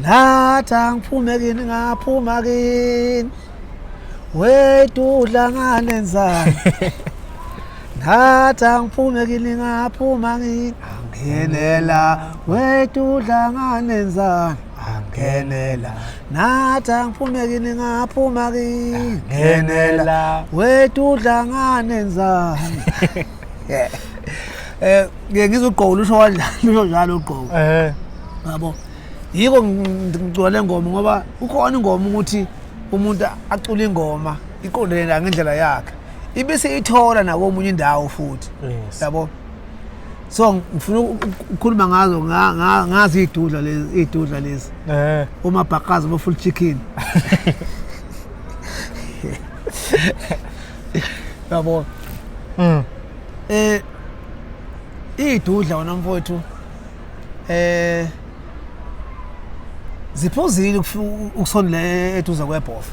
Nathi angiphume kini ngaphuma kini. Wedudla nganenzani. Nathi angiphume kini ngaphuma kini. Angenela wedudla nganenzani. Angenela nathi angiphume kini ngaphuma kini. Angenela wedudla nganenzani. Ngike ngizwe ugqoku lusho kanjalo lusho njalo ugqoku. Yabo. Yiko ngicula le ngoma ngoba kukhona ingoma ukuthi umuntu acule ingoma iqondene nayo ngendlela yakhe. Ibise ithola nakomunye indawo futhi. Yabo. So ngifuna ukukhuluma ngazo ngazi idudla lezi idudla lezi. Omabhakazi bo full chicken. Yabo. Idudla wona mfowethu ziphuzile ukusondela eduze kwebhofa.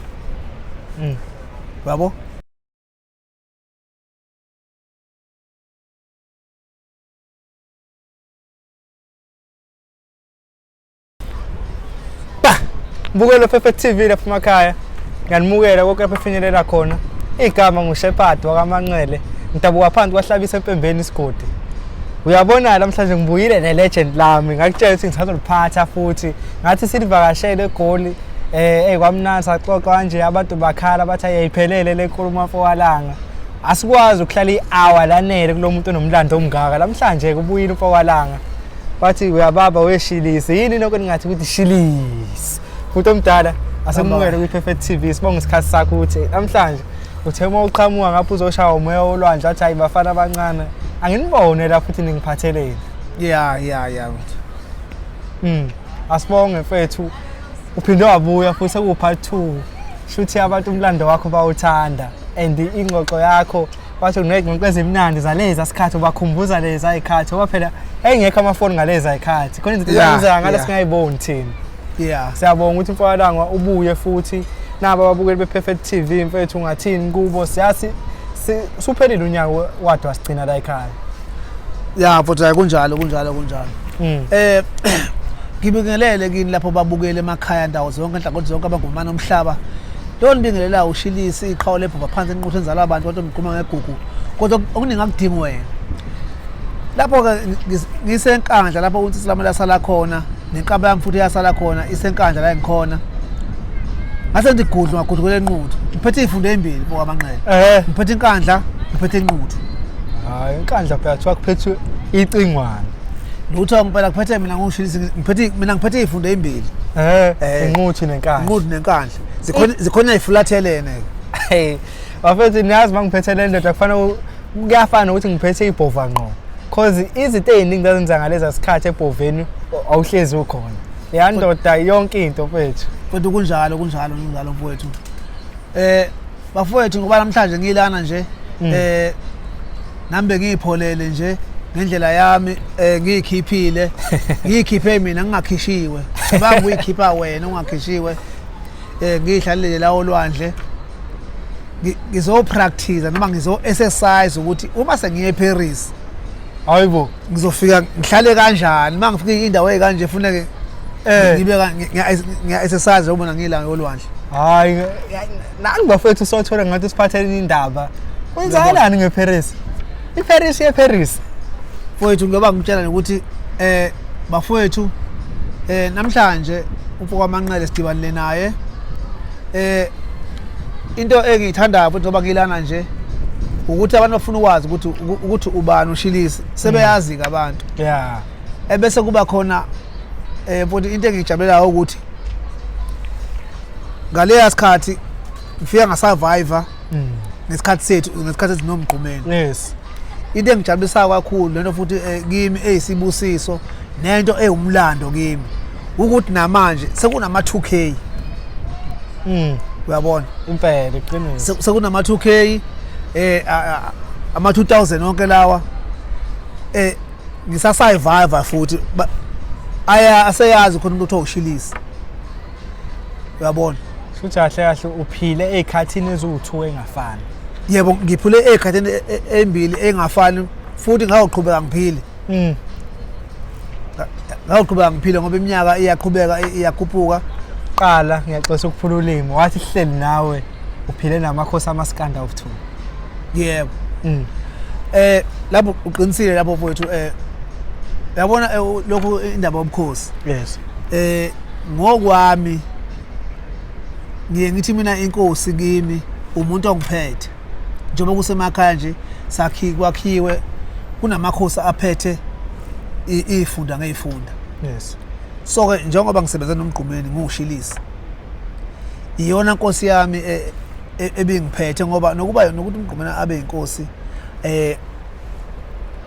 Yabo? Ba, bukelo Perfect TV lapha emakhaya. Ngiyanimukela konke lapho efinyelela khona. Igama nguShepherd wakaManqele. Ngidabuka phansi kwahlabisa empembeni isigodi. Uyabona namhlanje ngibuyile ne-legend lami. Ngakutshela ukuthi ngisazoliphatha futhi. Ngathi silivakashele eGoli. Kwamnandi saxoxa kanje abantu bakhala bathi ayiphelele le nkulumo mfowalanga. Asikwazi ukuhlala i-hour lanele kulo muntu onomlando omngaka. Namhlanje kubuyile umfowalanga. Bathi uyababa weshilisi. Yini lokho ningathi ukuthi shilisi? Futhi omdala asemukele kwi-Perfect TV. Sibonga isikhathi sakho ukuthi namhlanje uthe uma uqhamuka ngapha uzoshaya umoya wolwandle wathi hayi bafana abancane anginibone la futhi ningiphatheleni. Yeah yeah yeah. Asibonge mfethu. Uphinde wabuya futhi sekuwu part 2. Shuthi abantu umlando wakho bawuthanda and ingxoxo yakho bathi kunezingxoxo ezimnandi zaleza sikhathi ubakhumbuza leza ikhathi ngoba phela engekho amafoni ngaleza ikhathi khona izinto ezenzeka ngale singayiboni thina. Siyabonga ukuthi mfowalanga ubuye futhi naba ababukeli bePerfect TV mfethu ungathini kubo siyazi suphelile unyaka wade wasigcina la ekhaya. Ya mfowethu hayi kunjalo kunjalo kunjalo. Ngibingelele kini lapho babukele emakhaya ndawo zonke inhlangothi zonke abangumana omhlaba. Lo nibingelela ushilisi iqhawe lebhova phansi enquthu enzalo abantu kodwa ngiqhuma ngegugu. Kodwa okuningi akudingi wena. Lapho ke ngisenkandla lapho uNsisi lami lasala khona nenkaba yami futhi yasala khona isenkandla la ngikhona. Ngase ndigudlu ngagudlu kule nquthu. Ngiphethe izifundo ezimbili mfo kaManqele. Ngiphethe inkandla, ngiphethe inquthu. Hayi inkandla phela kuthiwa kuphethwe icingwane. Lutho ngempela kuphethe mina ngushilisi ngiphethe mina ngiphethe izifundo ezimbili. Inquthu nenkandla. Inquthu nenkandla. Zikhona zikhona ifulathelene. Hey, bafethu niyazi mangiphethe le ndoda kufanele kuyafana ukuthi ngiphethe ibhova ngqo. Cause izinto eziningi zazenza ngaleza sikhathi ebhoveni awuhlezi ukhona. Ya ndoda yonke into mfethu. Kodwa kunjalo kunjalo kunjalo mfowethu. Bafowethu ngoba namhlanje ngilana nje nami bengiyipholele nje ngendlela yami ngiyikhiphile ngiyikhiphe mina ngingakhishiwe. Cabanga uyikhipha wena ungakhishiwe. Ngihlalele la olwandle. Ngizo practice noma ngizo exercise ukuthi uma sengiye eParis hayibo ngizofika ngihlale kanjani uma ngifika indawo ekanje funeke ngibe ngiya exercise ubona ngila olwandle. Hayi nani bafethu sothola ngathi siphatheleni indaba. Kwenzakalani ngeParis? iParis yeParis. Mfowethu ngoba ngitshela ukuthi bafowethu namhlanje umfo kaManqele sidibanile naye. Into engiyithandayo futhi ngoba ngilana nje ukuthi abantu bafuna ukwazi ukuthi ukuthi ubani uShilisi sebeyazi ke abantu. Ebese kuba khona futhi into engiyijabulelayo ukuthi ngaleya sikhathi ngifika ngasurvivor ngesikhathi sethu ngesikhathi esinomgqumeni. Into engijabulisayo kakhulu lento futhi kimi eyisibusiso nento ewumlando kimi ukuthi namanje sekunama 2K. Uyabona? Impela iqiniso. Sekunama 2K ama 2000 wonke lawa. Ngisasurvive futhi aya aseyazi khona umuntu othiwa uShilisi. Uyabona? Futhi kahle kahle uphile ezikhathini eziwu2 engafani. Yebo ngiphule ezikhathini embili engafani futhi ngayoqhubeka ngiphile. Ngawuqhubeka ngiphile ngoba iminyaka iyaqhubeka iyakhuphuka. Qala ngiyaxolisa ukuphula ulimi wathi sihleli nawe uphile namakhosi amaskanda of two. Yebo. Lapho uqinisile lapho mfowethu, yabona, lokhu indaba yobukhosi. Ngokwami ngiye ngithi mina inkosi kimi umuntu ongiphethe, njengoba kusemakhaya nje sakhi kwakhiwe kunamakhosi aphethe iy'funda ngey'funda. So-ke njengoba ngisebenza noMgqumeni ngiwushilisi, iyona nkosi yami ebingiphethe, ngoba nokuba nokuthi uMgqumeni abe inkosi,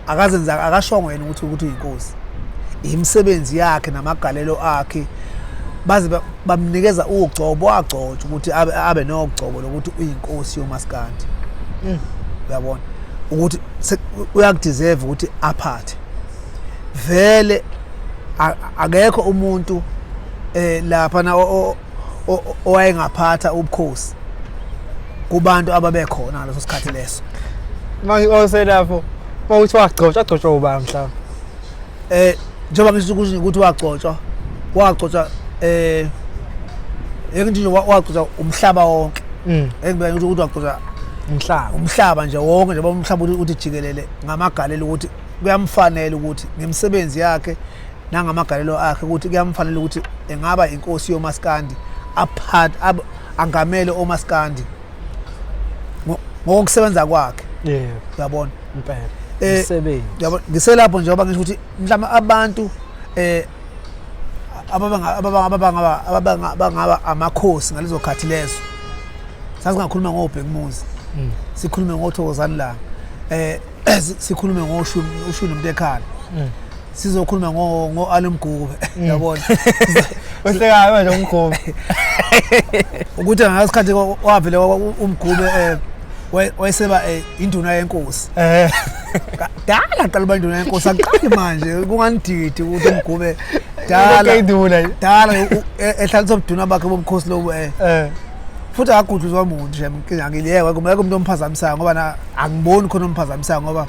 akazenza akashongo yena ukuthi uyinkosi, imisebenzi yakhe namagalelo akhe baze bamnikeza ugcobo, wagcotshwa ukuthi abe nogcobo lokuthi uyinkosi yomaskandi. Uyabona ukuthi uyakudeserve ukuthi aphathe vele. Akekho umuntu lapha na owayengaphatha ubukhosi kubantu ababekhona ngaleso sikhathi leso. Manje oselapho mawuthi wagcotshwa, agcotshwa ubani mhlawumbe? Njengoba ngisho ukuthi wagcotshwa, engithi nje wagcotshwa umhlaba wonke. Engibeka ukuthi wagcotshwa umhlaba. Umhlaba nje wonke nje, umhlaba uthi jikelele ngamagalelo ukuthi kuyamfanele ukuthi ngemisebenzi yakhe nangamagalelo akhe ukuthi kuyamfanele ukuthi engaba inkosi yomaskandi, aphathe angamele omaskandi ngokusebenza kwakhe. Uyabona? Impela. Umsebenzi. Yabo, ngiselapho njengoba ngisho ukuthi mhlawumbe abantu ababanga ababanga ababanga ababanga bangaba amakhosi ngalezo khathi lezo, sasingakhuluma ngobhekumuzi, sikhulume ngothokozani la, sikhulume ngoshuni ushuni umuntu ekhala, sizokhuluma ngo Alumgube, yabona. Uhlekayo manje umgube. Ukuthi ngasikhathi wavele umgube wayeseba induna yenkosi. Dala qala uba induna yenkosi, aqali manje kunganididi ukuthi umgube dala induna. Dala ehlalisa ubuduna bakhe bobukhosi lobu. Futhi akagudluzwa muntu nje, ngiliyeka kumele umuntu omphazamisayo, ngoba na angiboni khona omphazamisayo, ngoba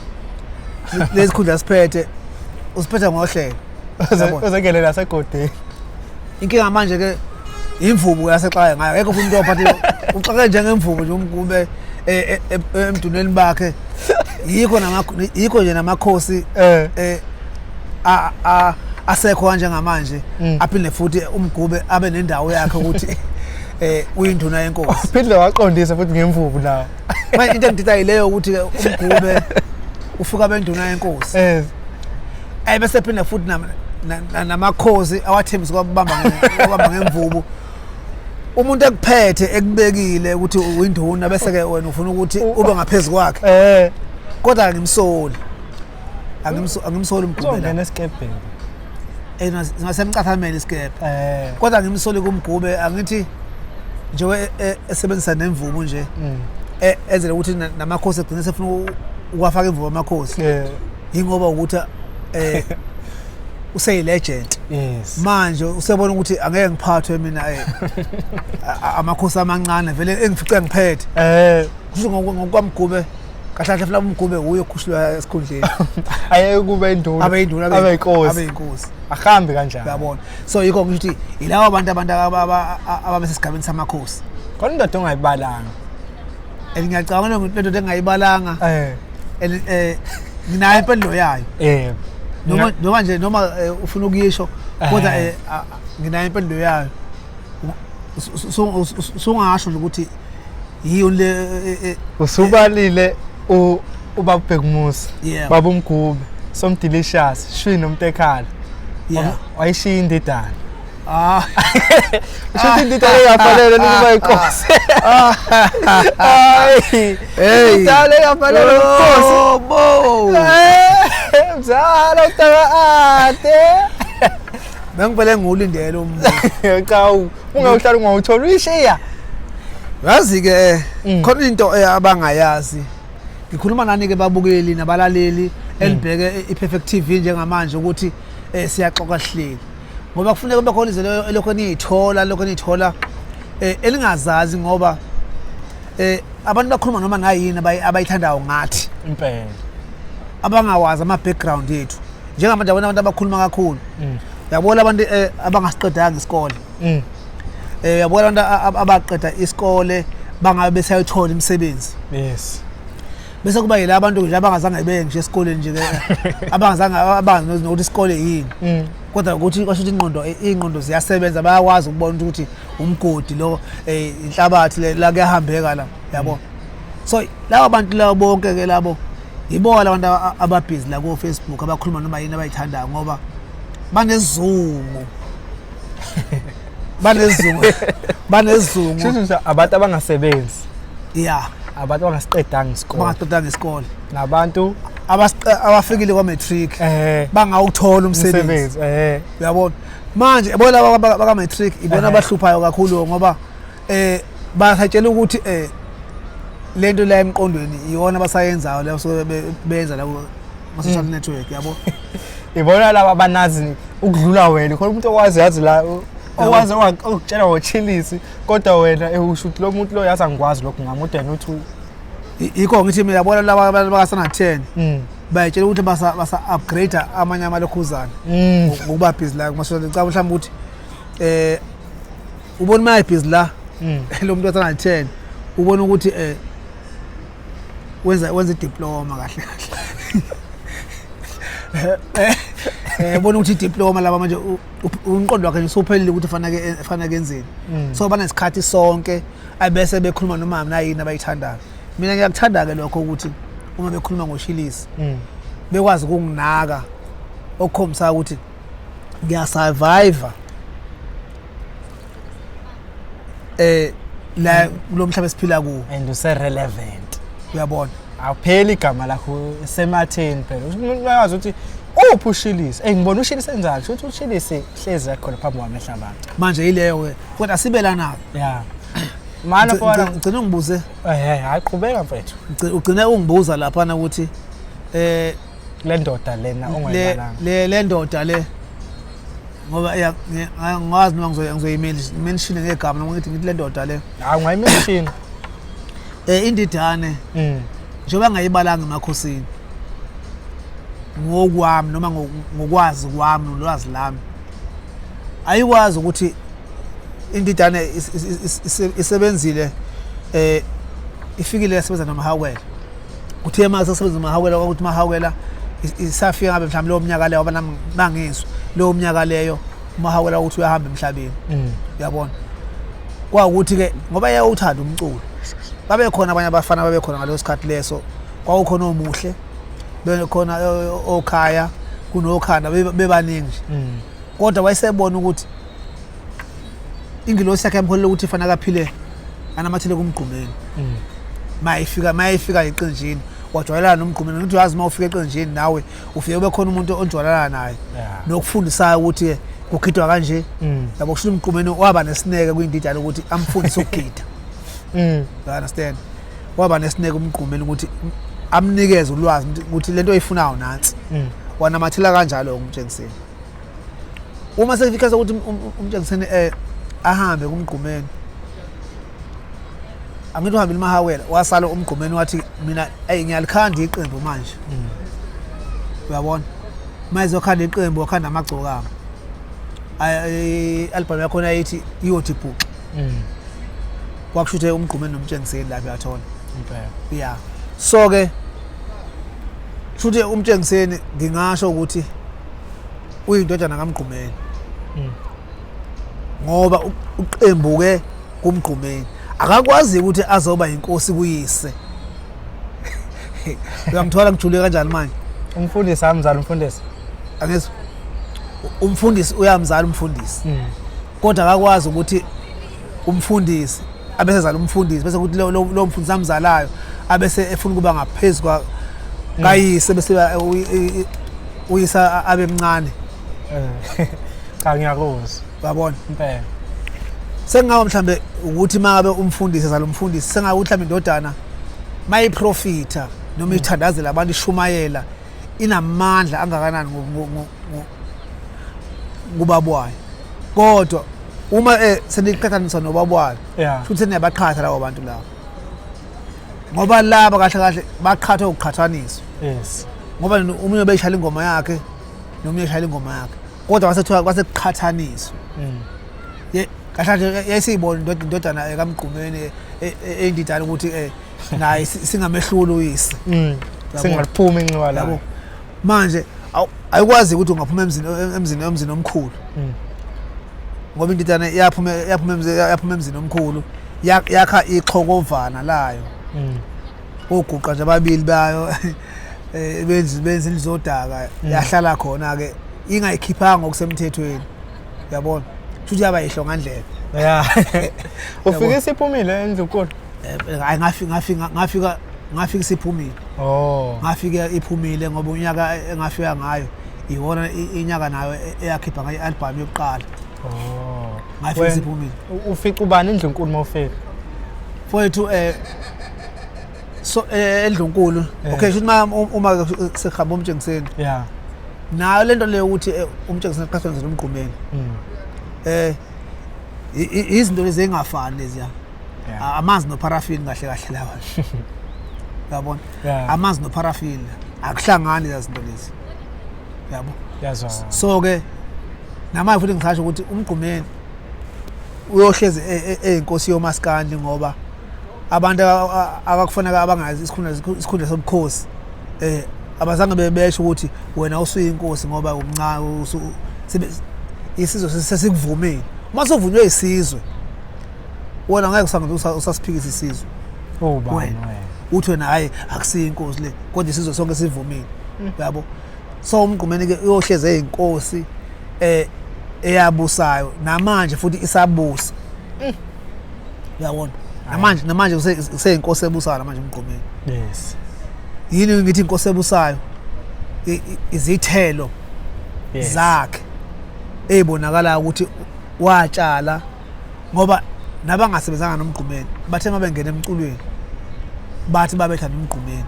lezi khundla siphethe usiphethe ngohlelo. Yabona? Uzengelela segodini. Inkinga manje ke imvubu yasexaka ngayo, akekho umuntu ophathe uxake njengemvubu nje umgube emduneni bakhe, yikho yikho nje namakhosi asekho kanjengamanje, aphinde futhi umgube abe nendawo yakhe ukuthi uyinduna yenkosi. Phinde waqondisa futhi ngemvubu nawo. Manje into engidida yileyo ukuthi ke umgube ufika benduna yenkosi, bese phinde futhi namakhosi awathembisa kwabamba kwabamba ngemvubu umuntu ekuphethe ekubekile ukuthi uyinduna, bese ke wena ufuna ukuthi ube ngaphezulu kwakhe. Kodwa angimsoli, angimsoli umgube la. Uzongena esikebheni. Ngasemcathameni isikebhe. Kodwa angimsoli kumgube, angithi njengoba esebenzisa nemvubu nje, enzela ukuthi namakhosi egcine sefuna ukuwafaka imvubu amakhosi, yingoba ukuthi useyi-legend. Manje usebona ukuthi angeke ngiphathwe mina amakhosi amancane vele engifice ngiphethe. Kusho ngokwamgube kahle kahle futhi umgube uye okhushulwa esikhundleni. Ayeke kube induna. Abe induna. Abe inkosi. Abe inkosi. Ahambi kanjani? Uyabona, so yikho ngisho ukuthi yilabo abantu ababesesigabeni samakhosi. Khona indoda ongayibalanga. And ngiyacabanga le ndoda engayibalanga, and nginayo impendulo yayo. Noma nje noma ufuna ukuyisho, kodwa nginayo impendulo yayo. Sungasho nje ukuthi yiyo le Usubalile ubaba Bhekumuzi, baba uMgube, Somdelicious, Shwi noMtekhala. Wayishiya indidane. Usho ukuthi indidane engafanele ukuba inkosi. Hayi. Hey. Indidane engafanele ubukhosi. Oh, bo. Mzala utaka ade. Bengivele ngiwulindele umbuzo. Cha, ungawuhlala ungawuthola uyishiya. Yazi ke, khona into abangayazi. Ngikhuluma nani ke babukeli nabalaleli elibheke iPerfect TV njengamanje ukuthi siyaxoxa sihleli. Ngoba kufuneka kube khona izinto elokhu niyithola, lokho niyithola elingazazi, ngoba abantu bakhuluma noma ngayini abayithandayo ngathi. Impela. Abangawazi ama background yethu. Njengamanje abona abantu abakhuluma kakhulu. Yabona abantu abangasiqedanga isikole. Yabona abantu abaqeda isikole bangabe besayothola imisebenzi. Yes. Bese kuba yila abantu nje abangazange beye nje esikoleni nje abangazange abazi nokuthi isikole yini. Kodwa ukuthi kwasho ukuthi ingqondo ziyasebenza, bayakwazi ukubona ukuthi umgodi lo, inhlabathi la kuyahambeka la, yabo. So laba bantu labo bonke ke labo yibona abantu ababhizi la ku Facebook abakhuluma noma yini abayithandayo ngoba banesizungu. Banesizungu. Banesizungu. Shuthi abantu abangasebenzi. Yeah. Abantu abangasiqedanga isikole. Bangasiqedanga isikole. Nabantu abafikile kwa matric bangawuthola umsebenzi. Uyabona? Manje yabona laba baka matric ibona abahluphayo kakhulu ngoba basatshela ukuthi lento la emqondweni iyona abasayenzayo leyo so benza la kuma social network, yabo. Ibona laba abanazi ukudlula wena, khona umuntu okwazi yazi la okwazi okutshela ngochilisi kodwa wena usho ukuthi lo muntu lo yazi angikwazi lokho ngami kodwa yena uthi yikho ngithi mina yabona laba bakasana 10 bayitshela ukuthi basa upgrade amanye amalokhuzana ngokuba busy la kuma social. Cha mhlawumbe ukuthi ubona uma busy la lo muntu wasana 10 ubona ukuthi wenza idiploma kahle kahle. Ubona ukuthi idiploma laba manje umqondo wakhe usuphelile ukuthi fanele kenzeni. So banesikhathi sonke abese bekhuluma noma nayini abayithandayo. Mina ngiyakuthanda ke lokho ukuthi uma bekhuluma ngoshilisi bekwazi ukunginaka okukhombisa ukuthi ngiyasurvive la kulo mhlaba esiphila kuwo and use relevant. Uyabona, awupheli igama lakho sematheni phela umuntu uyazi ukuthi uphi ushilisi, ngibona ushilisi enzani, ukuthi ushilisi hlezi yakhona phambi kwami ehlabantu manje yileyo ke kodwa asibelana. Yeah mana fona ugcina ungibuze hayi qhubeka mfethu, ugcine ungibuza lapha na ukuthi le ndoda lena ongayibalanga le ndoda le ngoba ngazi noma ngizoyimention ngegama noma ngithi le ndoda le. Hayi ungayimention. Indidane njengoba ngayibalanga emakhosini ngokwami noma ngokwazi kwami nolwazi lami ayikwazi ukuthi indidane isebenzile ifikile yasebenza noMahawukela. Kuthiwe mase sebenza uMahawukela ukuthi uMahawukela isafika ngabe mhlawumbe lowo mnyaka leyo abana bangizwa lowo mnyaka leyo uMahawukela ukuthi uyahamba emhlabeni. Uyabona, kwawukuthi ke ngoba yayuthanda umculo babekhona abanye abafana babekhona ngaleso sikhathi leso, kwakukhona omuhle bekhona okhaya kunokhanda bebaningi nje. Kodwa wayesebona ukuthi ingilosi yakhe yamholela ukuthi fanele aphile anamathele kumgqumeni. Mayifika eqenjini wajwayelana nomgqumeni, ukuthi uyazi uma ufika eqenjini nawe ufike ube khona umuntu onjwayelana naye nokufundisayo ukuthi kugidwa kanje. Yabo kusho umgqumeni waba nesineke kwindidane ukuthi amfundise ukugida. You understand? Waba nesineke umgqumeni ukuthi amnikeze ulwazi ukuthi lento oyifunayo nansi. Wanamathela kanjalo umtshengiseni. Uma sekufika ukuthi umtshengiseni ahambe kumgqumeni, angithi uhambile uMahawukela, wasala umgqumeni wathi mina eyi ngiyalikhanda iqembu manje. Uyabona, uma ezokhanda iqembu wakhanda amagcokama, i-album yakhona yayithi iyothi bhuxa. Kwakushuthe umgqumeni nomtshengiseni lapho, uyathola. Yeah, so ke shuthi umtshengiseni ngingasho ukuthi uyindodana kaMgqumeni ngoba uqembuke kumgqumeni, akakwazi ukuthi azoba inkosi kuyise. Uyangithola ngijule kanjani manje? Umfundisi amzala umfundisi, angizwa umfundisi uyamzala umfundisi, kodwa akakwazi ukuthi umfundisi abese zala umfundisi bese kuthi lo mfundisi amzalayo abese efuna ukuba ngaphezu kwa kayise bese uyisa abe mncane. Cha ngiyakuzwa. Uyabona? Impela. Sengawe mhlambe ukuthi mangabe umfundisi ezala umfundisi, sengawe ukuthi mhlambe indodana mayiprofita noma ithandazela abantu ishumayela inamandla angakanani kubaba wayo, kodwa uma seniqhathanisa nobaba wayo futhi seniyabaqhatha labo bantu labo, ngoba laba kahle kahle baqhathwa ukuqhathaniswa. Yes, ngoba omunye beshaya ingoma yakhe nomunye eshaya ingoma yakhe. Kodwa kwasethiwa kwase kuqhathaniswa. Ye kahle nje yayisiyibona indodana kaMgqumeni eyindidane ukuthi naye singamehlula uyise. Singaliphumi inxiwa la. Yabo. Manje ayikwazi ukuthi ungaphuma emzini emzini emzini omkhulu. Ngoba indidane yaphuma yaphuma emzini yaphuma emzini omkhulu yakha ixhokovana layo. Oguqa nje ababili bayo benza benza indlu zodaka yahlala khona ke ingayikhiphanga ngokusemthethweni. Uyabona? Futhi yaba yihlongandlebe. Yeah. Ufike isiphumile endlunkulu. Hayi ngafika ngafika ngafika ngafika isiphumile. Oh. Ngafika iphumile ngoba unyaka engafika ngayo iwona inyaka nayo eyakhipha ngayo i-album yokuqala. Oh. Ngafika isiphumile. Ufica ubani endlunkulu mawufika? Mfowethu so endlunkulu okay shuthi uma sehamba uMtshengiseni. Yeah. Nayo lento leyo ukuthi uMtshengiseni qhathwa noMgqumeni. Izinto lezi engafani lezi ya. Amanzi noparafini kahle kahle lawa. Uyabona? Amanzi noparafini akuhlangani lezi zinto lezi. Yabo? Yazwa. So ke namanje futhi ngisasho ukuthi uMgqumeni uyohlezi eyinkosi yomaskandi ngoba abantu abakufanele abangazi isikhundla sobukhosi abazange besho ukuthi wena usuyinkosi ngoba umncane isizwe sesikuvumile. Uma sovunywe isizwe wena ngeke usange usasiphikisa isizwe. Ubani wena? Uthi wena hayi akusiyo inkosi le kodwa isizwe sonke sivumile. Yabo? So uMgqumeni ke uyohleze eyinkosi eyabusayo namanje futhi isabusa. Uyabona? Namanje useyinkosi ebusayo namanje uMgqumeni. Yes. Yini ngithi inkosi ebusayo? Izithelo zakhe ezibonakala ukuthi watshala ngoba nabangasebenzanga noMgqumeni bathe mabengena emculweni bathi babethanda uMgqumeni.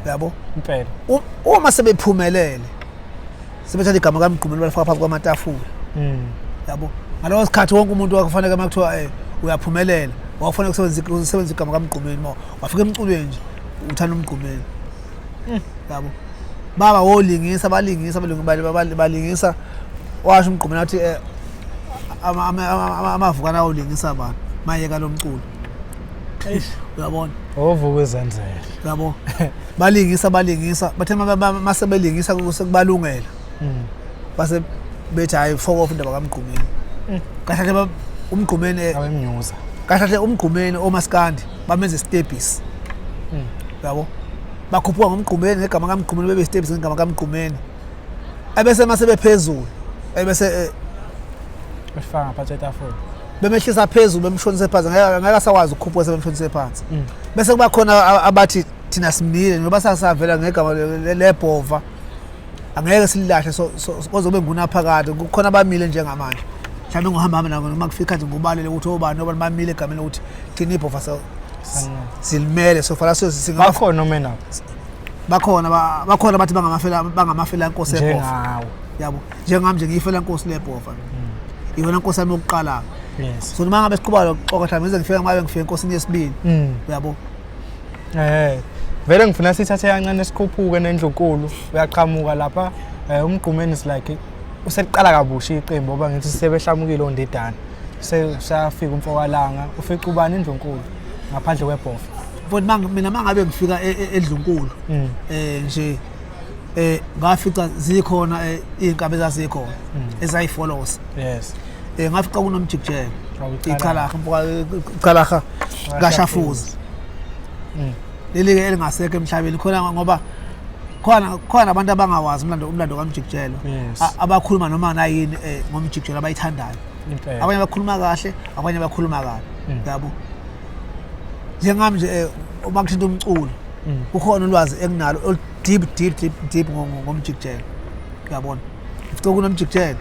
Yabo? Impela. Uma sebephumelele sebethatha igama kaMgqumeni balifaka phansi kwamatafula. Yabo? Ngalowo sikhathi wonke umuntu wakufanele makuthiwa uyaphumelela wakufanele kusebenzisa igama kaMgqumeni ma wafika emculweni nje uthanda uMgqumeni. Yabo? Baba wolingisa balingisa balingisa washo uMgqumeni wathi amavukana awulingisa abantu mayeka lo mculo. Uyabona? Ovuka uzenzele. Yabo. Balingisa bathe mase belingisa sekubalungela. Base bethi hayi fuck off indaba kaMgqumeni. Kahle kahle uMgqumeni abemnyuza. Kahle kahle uMgqumeni omaskandi bamenze stepis. Yabo. Bakhuphuka ngoMgqumeni ngegama kaMgqumeni bebe stepis ngegama kaMgqumeni. Ebese mase bephezulu ebese befaka ngaphansi kwetafula. Bemehlisa phezulu bemshonise phansi ngeke asakwazi ukukhuphuka sebemshonise phansi. Bese kuba khona abathi thina simile ngoba sasavela ngegama lebhova angeke sililahle so kozobe ngunaphakade kukhona abamile njengamanje. Mhlawumbe ngohamba hamba nabo noma kufika ikhathi ngobalele ukuthi obani obani bamile egameni ukuthi thina ibhova silimele so fala bakhona omena bakhona bakhona bathi bangamafela inkosi ebhova. Yabo njengami nje ngiyifela inkosi lebhova. Iyona inkosi yami yokuqala. Yes. So noma ngabe siqhuba lokuxoxa mhlawumbe ngize ngifike ngabe ngifike enkosini yesibili. Uyabo? Vele ngifuna sithathe kancane sikhuphuke nendlunkulu. Uyaqhamuka lapha uMgqumeni is like useqala kabusha iqembu ngoba ngithi sebehlamukile ondidane. Seyafika umfokalanga ufica ubani endlunkulu ngaphandle kwebhova. Futhi mina mangabe ngifika endlunkulu nje ngafica zikhona izinkabi ezazikhona ezayifollows. Yes. Ngafica kunomjikijelo ichalaha ichalaha kaShafuzi. Leli ke elingasekho emhlabeni khona ngoba khona abantu abangawazi umlando kaMjikijelo abakhuluma noma nayini ngomjikijelo abayithandayo. Abanye bakhuluma kahle abanye bakhuluma kabi. Yabo? Njengami nje uma kuthinta umculo kukhona ulwazi enginalo olu deep deep deep deep ngomjikijelo. Uyabona? Ngifike kunomjikijelo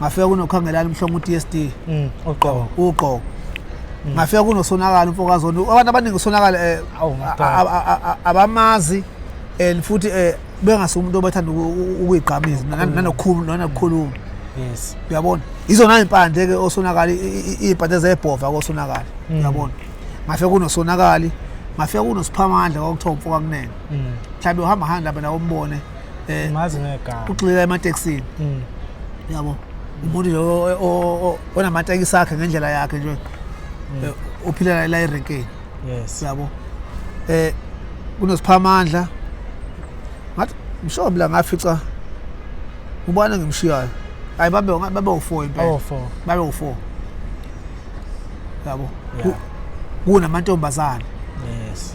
ngafika kunokhangelana umhlongo uDSD. Uqobo. Uqobo. Ngafika kunosonakala umfokazona. Abantu abaningi usonakala abamazi and futhi bengasuye umuntu obathanda ukuyigqamisa nanokukhuluma. Yes. Uyabona? Izona impande ke osonakala impande zebhova kosonakala. Uyabona? Ngafika kunosonakali, ngafika kunosiphamandla kwakuthiwa umfoka kunene. Mhlawumbe uhamba hamba lapha nawe umbone mazi ngegama. Ugxila ematekisini. Yabo, umuntu nje onamatekisi akhe ngendlela yakhe nje, uphilela la erenkeni. Yabo, kunosiphamandla ngathi mshobi la ngafica ubani engimshiyayo, hayi, babe u-four impela. Oh, four. Babe u-four, yabo. Kunamantombazane.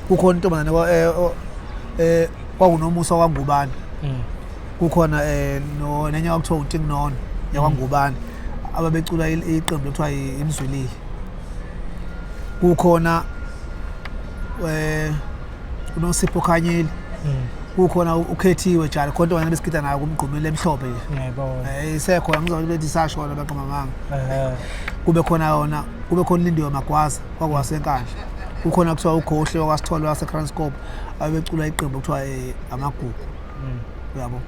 Kukhona intombazane kwakunomusa wangubani. Kukhona no nenye kwakuthiwa uNtingnono yakwangubani, ababecula iqembu ekuthiwa imzwilili. Kukhona uNosipho Khanyile. Kukhona ukhethiwe jalo, khona intombazane besigida nayo kumgqumile emhlophe nje. Ngiyayibona. Isekhona, ngizobe bethi isashona baqamamanga. Kube khona yona, kube khona uLindiwe Magwaza kwakwasenkandla, kukhona kuthiwa uGohle wakwaSithole waseKranskop, abebecula iqembu kuthiwa amagugu. Uyabo,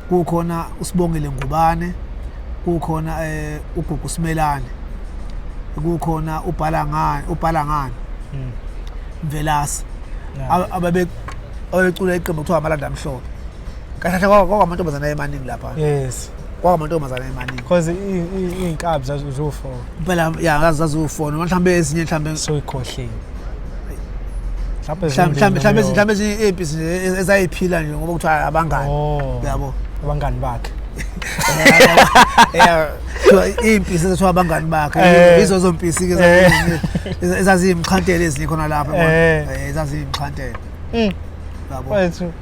kukhona uSibongile Ngubane, kukhona uGugu Simelane, kukhona ubhala ngani, ubhala ngani Mvelase. Ababecula iqembu kuthiwa amalanda amhlophe. Kahle kahle kwakwamantombazane ayemaningi lapha. Kwakwamantombazane ayemaningi. Because iy'nkabi zaziwu-four. Impela ya, zaziwu-four, noma mhlawumbe ezinye mhlawumbe Soyikhohliwe. Mhlawumbe mhlawumbe zimbili mhlawumbe noma mhlawumbe ezinye iy'mpisi nje ezayiphila nje ngoba kuthiwa abangani. Oh. Yabo. Abangani bakhe. Ya, kuthiwa iy'mpisi ezithiwa abangani bakhe. Yizo zompisi-ke ezaziyimxhantela ezinye khona lapho, yabona. Ezaziyimxhantela. Yabo. Wethu.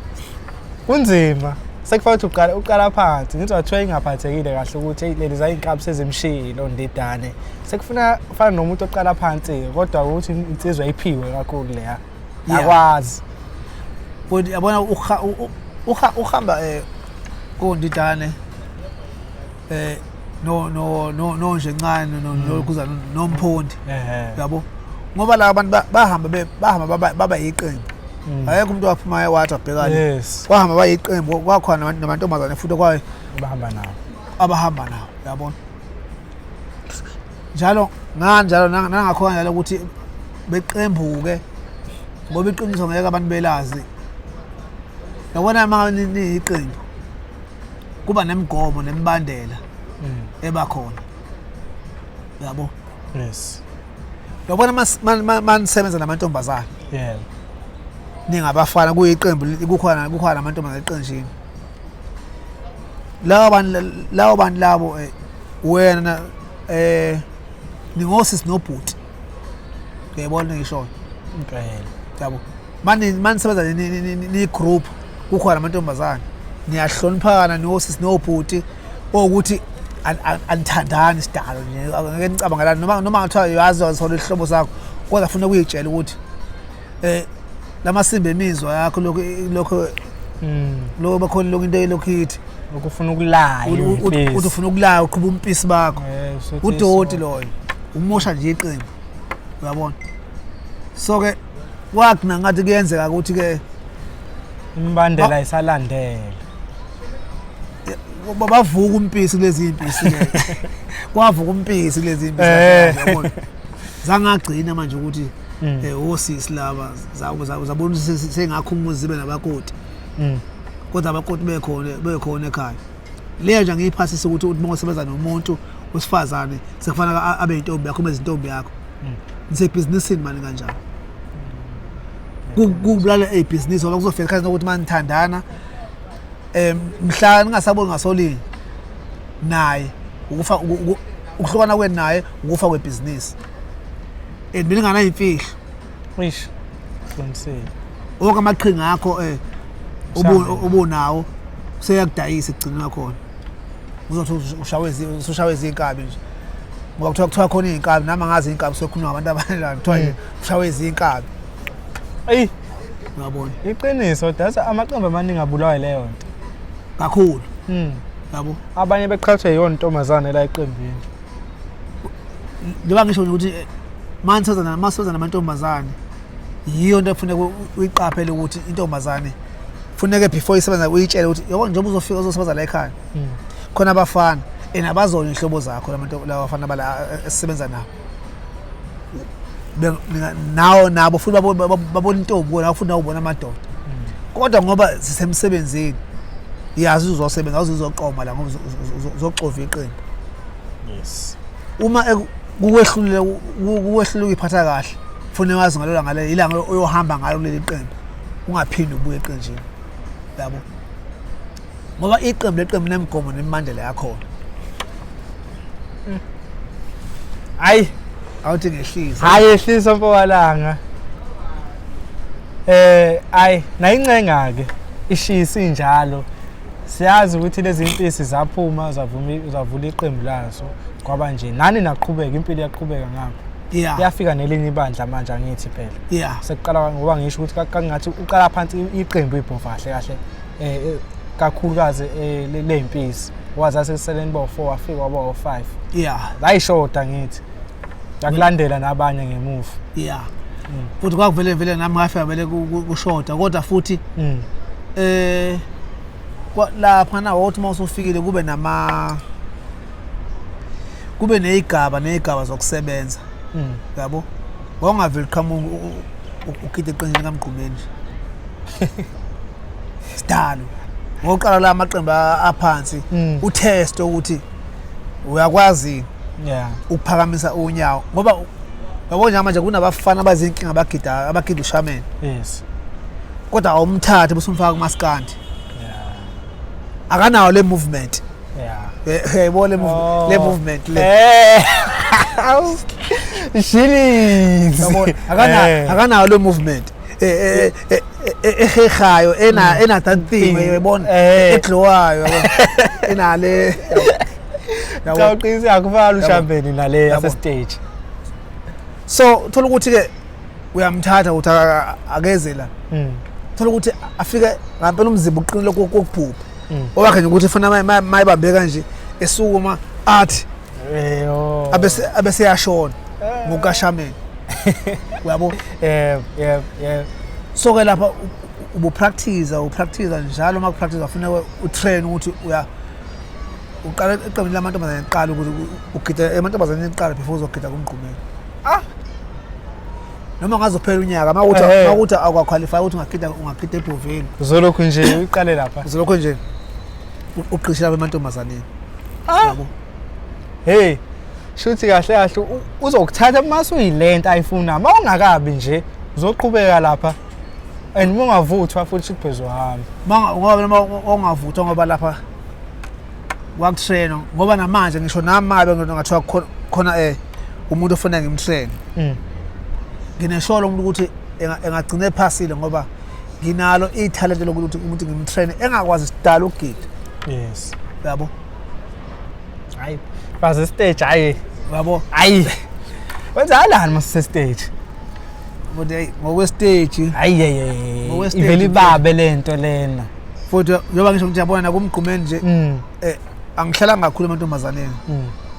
Kunzima. Sekufanele ukuthi uqala phansi. Ngithi wathiwa ingaphathekile kahle ukuthi hey, lezi zayinkabi sezimshilo ndidane. Sekufuna ufana nomuntu oqala phansi kodwa ukuthi insizwa iphiwe kakhulu leya. Akwazi. Futhi yabona uhamba kondidane no no no no nje ncane no no nomphondi. Yabo, ngoba la abantu bahamba bahamba baba yiqembu. Akekho umuntu waphumayo wathi abhekane. Kwahamba bayiqembu, kwakhona namantombazane futhi kwaye Bahamba nawo. Abahamba nawo, yabona, njalo nganjalo nangakhona njalo ukuthi beqembuke, ngoba iqiniso ngeke abantu belazi. Yabona, uma niyiqembu kuba nemigomo nemibandela ebakhona, yabo. Yabona, manisebenza namantombazane ningabafana kuyiqembu, kukhona namantombazane eqenjini, labo bantu labo wena ningosisi nobhuti, uyayibona ngishoyo? Impela. Yabo, mani manisebenza ni group, kukhona amantombazane, niyahloniphana, niwosisi nobhuti, okuthi anithandani sidalo nje, angeke nicabangelane noma ngathiwa yazi wazithola isihlobo sakho, kodwa funa ukuyitshela ukuthi lamasimba emizwa yakho lokho lokho bakhona lokho into elokhu ithi Ukufuna ukulaya. Uthi ufuna ukulaya, uqhuba umpisi bakho. Usuthi udoti so. Loyo umosha nje iqembu, uyabona. So ke kwagcina ngathi kuyenzeka ukuthi ke Imibandela isalandela. Bavuka umpisi kulezi impisi ke, kwavuka umpisi kulezi impisi, uyabona, zangagcina manje ukuthi osisi laba zabona ukuthi sengakho umuzi zibe nabakoti. Kodwa abakoti bekhona ekhaya, leyo nje angiyiphasisa ukuthi uthi uma usebenza nomuntu wesifazane sekufanele abe yintombi yakho, uma izintombi yakho nisebhizinisini mani kanjani. Kubulala ibhizinisi ngoba kuzofika isikhathi sokuthi uma nithandana mhla ningasaboni ngasolinye naye, ukufa ukuhlukana kwenu naye ukufa kwebhizinisi and beninganayo imfihlo. Ish. Qinisile. Wonke amaqhinga akho Usambe. Ubunawo seyakudayisa ekugcineni khona uzothi usushawe izinkabi nje, ngoba kuthiwa khona iy'nkabi, nami angazi iy'nkabi, sokhulunywa ngabantu abanjani, kuthiwa nje ushawe izinkabi. Eyi, Uyabona. Iqiniso, that's amaqembu amaningi abulawa leyo nto. Kakhulu. Yabo. Abanye beqhathwe yiyona ntombazane la eqembini. Njengoba ngisho nje ukuthi maniseza namantombazane, yiyo into efuneka uyiqaphele ukuthi intombazane funeke before isebenza uyitshele ukuthi yabo, njengoba uzofika uzosebenza la ekhaya, khona abafana and abazona iy'hlobo zakho laba bafana bala esisebenza nabo. Nawo nabo futhi babona intombi kuwena, futhi nawe ubona amadoda, kodwa ngoba sisemsebenzini Yazi uzosebenza, uzoqoma la ngoba uzoxova iqembu. Yes. Uma kukwehlulile kukwehlula ukuyiphatha kahle, funa wazi ngalo langa lelo ilanga oyohamba ngalo kuleli qembu, ungaphinde ubuye eqenjini, yabo, ngoba iqembu leqembu nemigomo nemibandela yakhona. Hayi, awuthi ngehlisa. Hayi, ehlisa mfowalanga. Ayi, nayincenga ke ishisa injalo. Siyazi ukuthi lezi mpisi zaphuma zavuma zavula iqembu lazo kwaba nje nani naqhubeka impilo yaqhubeka ngapha. Yafika nelinye ibandla manje angithi phela. Sekuqala ngoba ngisho ukuthi kangathi uqala phansi iqembu ibhova kahle kahle kakhulukazi lezimpisi. Waza sekuseleni bo 4 wafika waba o5. Layishoda ngithi. Yakulandela nabanye ngemuva. Futhi kwakuvele vele nami ngafika vele kushoda, kodwa futhi lapha nawo uthi uma usufikile kube nama kube nezigaba nezigaba zokusebenza. Yabo, wawungaveli uqhamuka ugide eqenjini kaMgqumeni nje. Sidalo ngokuqala la amaqembu aphansi, utest ukuthi uyakwazi ukuphakamisa unyawo, ngoba yabo nje manje kunabafana abazinkinga abagida abagida ushameni. Kodwa awumthathe bese umfaka kumaskandi. Akanawo le movement. Uyayibona le movement, le movement le. Shilisi. Yabona, akanawo le movement ehehayo ena ena that thing, uyayibona, eglowayo, yabona, enale, yabo. Cha, uqinise akufana ushambeni nale yase stage. So uthola ukuthi ke uyamthatha ukuthi akeze la. Uthola ukuthi afike ngampela umzimba uqinile kokubhubha. Owakhe nje ukuthi ufuna mayibambe kanje esukuma athi Eyo. Abese yashona ngokashameni. Uyabo? Yebo, yebo, yebo. So ke lapha ubupractice upractice njalo, uma kupractice kufuneka utrain ukuthi uya uqala eqembini lamantombazane kuqala, ukuthi ugida emantombazane kuqala before uzogida kumgqumeni. Noma ngazophela unyaka makuthi makuthi awukwaqualify ukuthi ungagida ebhoveni. Uzolokhu nje uqale lapha. Uzolokhu nje uqishela emantombazaneni. Yabo. Hey, shuthi kahle kahle uzokuthatha uma usuyilento ayifuna. Uma ungakabi nje uzoqhubeka lapha. And uma ungavuthwa futhi uphezulu. Ngoba noma ungavuthwa, ngoba lapha wakutrain, ngoba namanje ngisho nami mabe ngathiwa khona umuntu ofuna ngimtrain. Nginesholo umuntu ukuthi engagcina ephasile, ngoba nginalo ithalente lokuthi umuntu ngimtrain engakwazi sidala ukugida. Yabo. Hayi, baze stage hayi. Yabo. Hayi. Wenzalani mase stage? Futhi ngokwe stage. Hayi hayi. Ngokwe-stage Ivele ibabe lento lena. Futhi njengoba ngisho ukuthi yabona kumgqumeni nje, angihlalanga kakhulu emantombazaneni.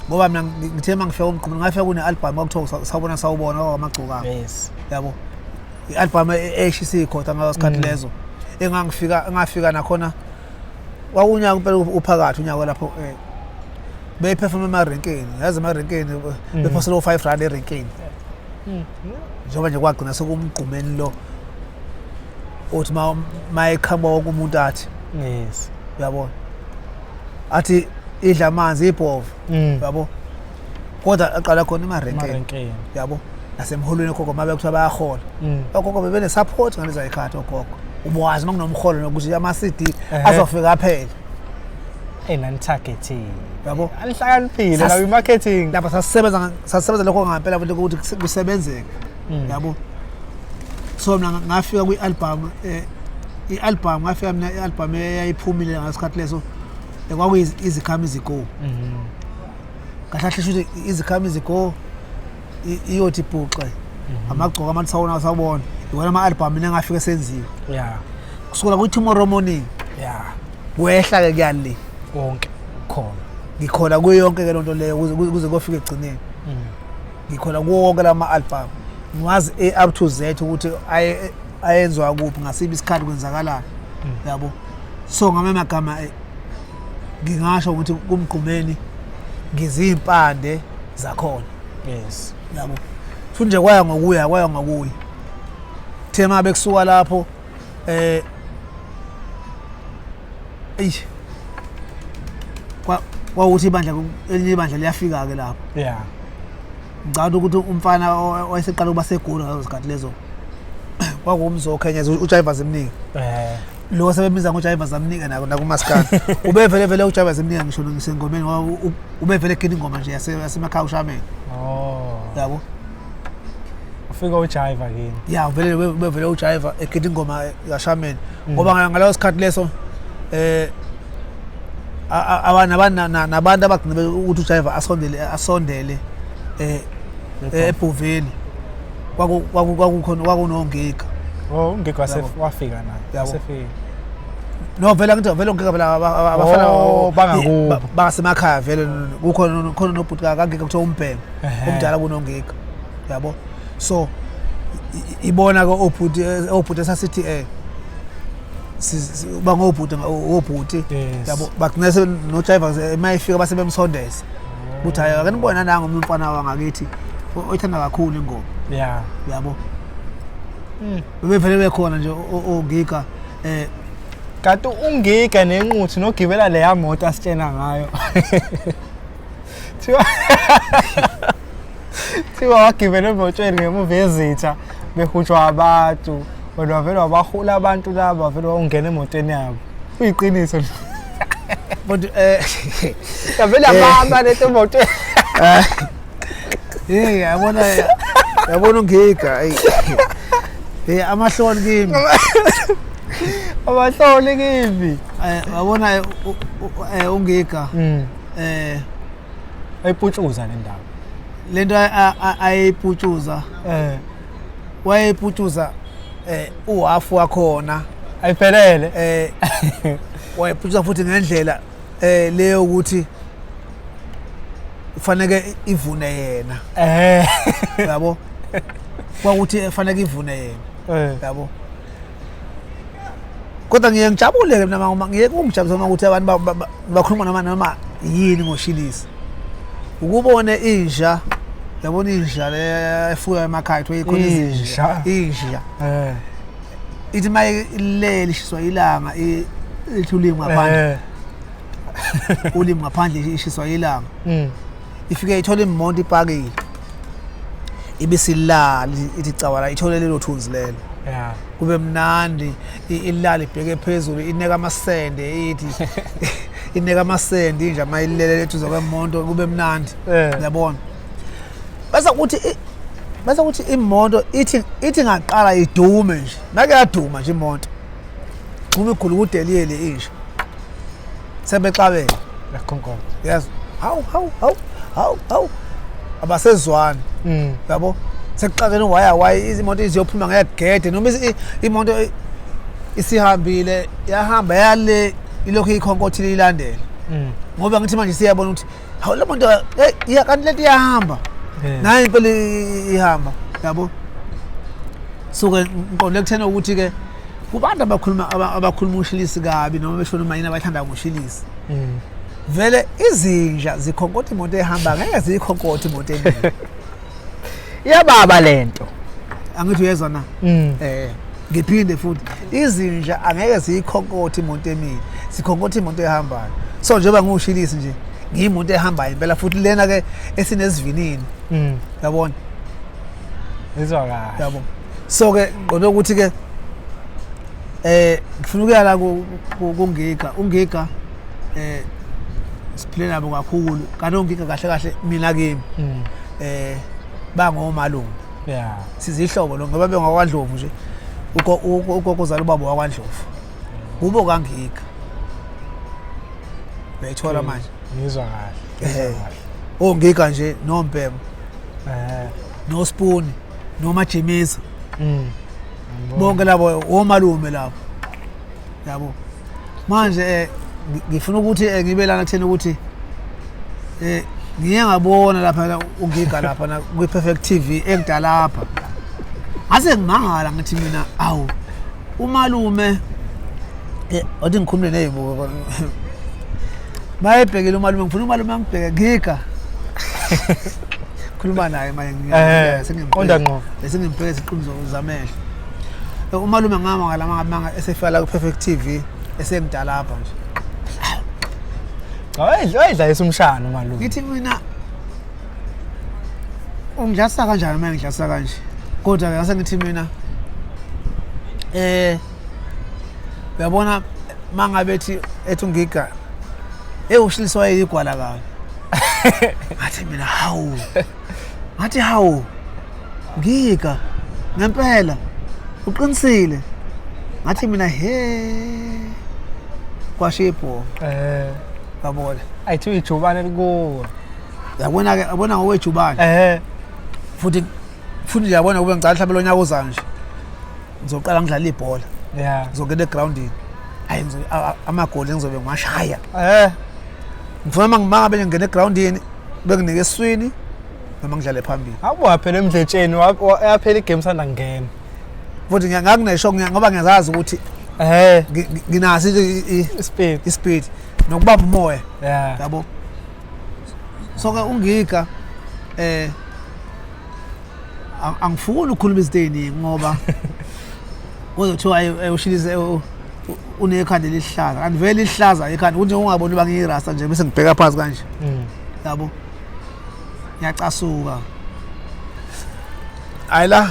Ngoba mina ngithe mangifika kumgqumeni ngafika kune album kwakuthiwa sawubona sawubona kwamagcokama. Yabo. I-album eshisa ikhotha ngaso sikhathi lezo. Engangifika engafika nakhona kwakunyaka impela uphakathi unyaka lapho beyiperform emarenkeni, yazi emarenkeni bephosela u5 rand erenkeni. Njengoba nje kwagcina sekumgqumeni lo uthi mayeqhamuka wonke umuntu athi uyabona athi idla amanzi ibhova, yabo, kodwa aqala khona emarenkeni, Emarenkeni. yabo, nasemholweni ogogo mabe kuthiwa bayahola, ogogo bebene support ngaleza zikhathi. Ogogo ubuwazi uma kunomholo nokuthi ama-CD azofika aphele. Hey, nani targeting. Yabo. Anihlakaniphile la marketing. Lapha sasisebenza lokho ngampela futhi ukuthi kusebenzeke, yabo. So mina ngafika kwi-album, i-album ngafika mina i-album eyayiphumile ngasikhathi leso, kwakuyi Izikhama Izigo. Kahle kahle sho ukuthi Izikhama Izigo, iyothi bhuxe amagcoko amathi sawona sawubona, iwona ama-album mina engafika senziwe kusukela kwi-Tomorrow Morning. Kwehla-ke kuya le. Konke khona. Ngikhona kuyo yonke ke lonto leyo kuze kofika ekugcineni. Ngikhona kuwo wonke lama album, ngiwazi A up to Z ukuthi ayenziwa kuphi, ngasiphi isikhathi, kwenzakalani, yabo. So ngamanye amagama, ngingasho ukuthi kumgqumeni ngizimpande zakhona. Yabo, futhi nje kwaya ngokuya kwaya ngokuya, thema bekusuka lapho Eyi, kwawukuthi ibandla, elinye ibandla liyafika-ke lapho. Ngicabanga ukuthi umfana owayeseqala ukuba seGoli ngalezo zikhathi lezo kwakuwumzokhenyeza uJaiva Zimnike. Lo sebebiza ngoJaiva Zamnike nako nakumaskandi. Ubevele vele uJaiva Zimnike ngisho ngisengomeni ngoba ubevele egina ingoma nje yasemakhaya uShameni. Oh. Yabo. Ufika uJaiva kini. Ya, vele ubevele uJaiva egida ingoma kaShameni. Ngoba ngaleso sikhathi leso nabantu abagcina ukuthi uJaiva asondele ebhoveni kwakukhona kwakunongiga. Oh, uNgiga wafika naye. Wasefika. No, vele ngithi vele uNgiga vele abafana bangakubo. Bangasemakhaya vele kukhona khona nobhuti kaNgiga kuthiwa uMbhemu omdala kunoNgiga. Yabo. So ibona ke obhuti esasithi bangobhuti obhuti yabo bagcina noJaiva mayifika base bemsondeza. Ukuthi hayi ake nibona nangu umfana wangakithi oyithanda kakhulu ingoma. Yeah. Yabo. Bebevele bekhona nje oNgiga kanti uNgiga nenquthu nogibela leya moto asitshena ngayo. Thiwa wagibela emotweni ngemuva yezitha behutshwa abantu. Wena wavele wabahula abantu laba wavele wawungena emotweni yabo. Kuyiqiniso. But yavele yabamba lento emotweni. Hey, yabona uNgiga. Hey, amahloni kimi. Amahloni kimi. Yabona uNgiga. Ayiputshuza le ndaba. Lento ayiputshuza. Wayeputshuza uhafu wakhona. Ayiphelele. Wayeputshuza futhi ngendlela leyo ukuthi kufanele ivune yena. Yabo. Kwakuthi kufanele ivune yena. Yabo. Kodwa ngiye ngijabule ke mina uma ngiye kungijabulisa uma ukuthi abantu bakhuluma noma yini ngoShilisi. Ukubone inja, yabona inja le efuywa emakhaya kuthiwa ikhona izinja. Inja. Ithi maye ilele ishiswa ilanga ithi ulimi ngaphandle. Ulimi ngaphandle ishiswa ilanga. Ifike ithola imoto ipakile. Ibisilala ithi cawala ithole lelo thunzi lelo. Yeah. Kube mnandi ilala ibheke phezulu ineka amasende ithi ineka amasende inja mayilele eduze kwemoto kube mnandi. Uyabona. Bese kuthi imoto ithi ngaqala idume nje. Make yaduma nje imoto. Uma igulukude liyele inja. Sebexabene. Yakhonkotha. Yes. Hawu hawu hawu hawu hawu. Abasezwani. Yabo. Sekuxakene waya izimoto iziyophuma ngegede noma imoto isihambile yahamba yale ilokhu ikhonkothile ilandela. Ngoba ngithi manje siyabona ukuthi hawu le moto hey kanti lento iyahamba. Nayo impela ihamba yabo. Suke ngiqonde kuthena ukuthi ke kubantu abakhuluma uShilisi kabi noma besho noma yini abathanda ngoShilisi. Vele izinja zikhonkotha imoto ehamba ngeke ziyikhonkothe imoto emile. Iyababa lento. Angithi uyezwa na? Ngiphinde futhi izinja angeke ziyikhonkothe imoto emile, zikhonkotha imoto ehambayo. So njengoba ngiwuShilisi nje ngiyimoto ehambayo impela futhi lena ke esinesivinini. Yabona? Izwa kahle. Yabo. So ke ngiqonde ukuthi ke ngifuna ukuya la kuNgiga. UNgiga siphile nabo kakhulu. Kanti uNgiga kahle kahle mina kimi bangomalume. Yeah. Sizihlobo lo ngoba bengakwaNdlovu nje. Ugogo uzala ubaba wakwaNdlovu. Kubo kaNgiga. Uyayithola manje? Ngizwa kahle. ONgiga nje noMbhemu. NoSpoon, noMajimisa. Bonke labo omalume labo. Yabo. Manje ngifuna ukuthi ngibe lana kuthena ukuthi ngiye ngabona lapha uNgiga lapha na kwi Perfect TV engidalapha. Ngase ngimangala ngithi mina awu umalume wathi ngikhulumile nezibuko. Mayebhekile umalume ngifuna umalume angibheke Ngiga. Khuluma naye manje sengiqonda ngqo. Bese ngimbheke iziqiniso zamehlo. Umalume ngama ngalama ngamanga esefika la ku Perfect TV esengidalapha nje. Cha wayidlalisa umshana umalume. Ngithi mina ungidlalisa kanjani uma ngidlalisa kanje? Kodwa ke ngase ngithi mina uyabona mangabe ethi ethi ungiga ushilisi wayeyigwala kabi. Ngathi mina hawu. Ngathi hawu. Ngiga ngempela uqinisile. Ngathi mina he. Kwashiya ibhomu. Yabona. Ayithi ijubane likuwe. Yabona ke yabona ngokwejubane. Futhi futhi yabona kube ngicala mhlawumbe lonyaka ozayo nje. Ngizoqala ngidlala ibhola. Yeah. Ngizongena egroundini. Hayi amagoli ngizobe ngiwashaya. Ngifuna mangabe ngingena egroundini benginike eswini noma ngidlale phambili. Abuya phela emdletsheni yaphela igame sanda ngena. Futhi ngakunesho ngoba ngiyazazi ukuthi nginaso ispeed ispeed nokubamba umoya. Yeah. Yabo. So ke ungiga angifuni ukukhuluma izinto eziningi ngoba kuzothiwa ushilise unekhanda elihlaza kanti vele lihlaza ikhanda ukuthi ungaboni uba ngiyirasta nje bese ngibheka phansi kanje. Yabo. Ngiyacasuka. Hayi la.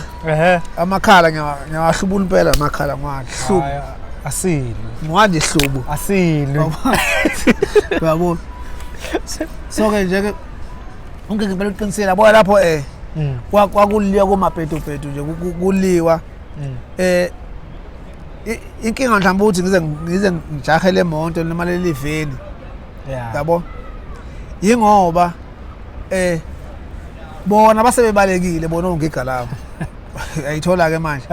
Amakhala ngiyawahlubula impela amakhala ngiwahlubu. Asilwi. Ngiwadihlubu. Asilwi. Uyabona. So ke nje ke ungeke ngempela uqinisile yabona lapho kwakuliwa komabhedu nje kuliwa. Inkinga mhlawumbe ukuthi ngize ngijahe le monto noma leli veni. Yabo. Yingoba bona basebebalekile bona ongiga labo. Ayithola ke manje.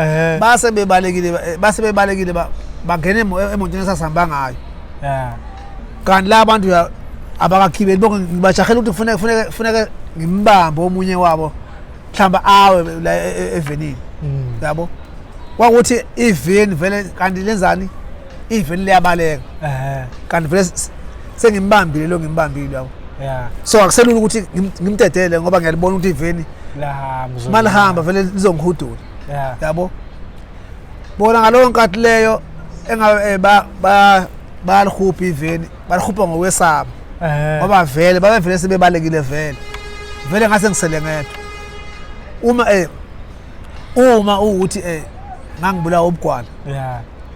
Basebebalekile bangena emontweni esasihamba ngayo. Kanti la bantu abakakhibeli bonke ngibajahela ukuthi kufuneka ngimbambe omunye wabo mhlamba awe la evenini. Yabo. Kwakuthi iveni vele kanti lenzani? Iveni liyabaleka. Kanti vele sengimbambile lo ngimbambile yabo. So akuselula ukuthi ngimdedele ngoba ngiyalibona ukuthi iveni lahamba. Malihamba vele lizongihudula. Yabo. Bona ngalowo nkathi leyo engabe bayalihupha iveni, balihupha ngokwesaba. Ngoba vele babevele sebebalekile vele. Vele ngase ngisele ngedwa. Uma ukuthi ngangibulawa ubugwala.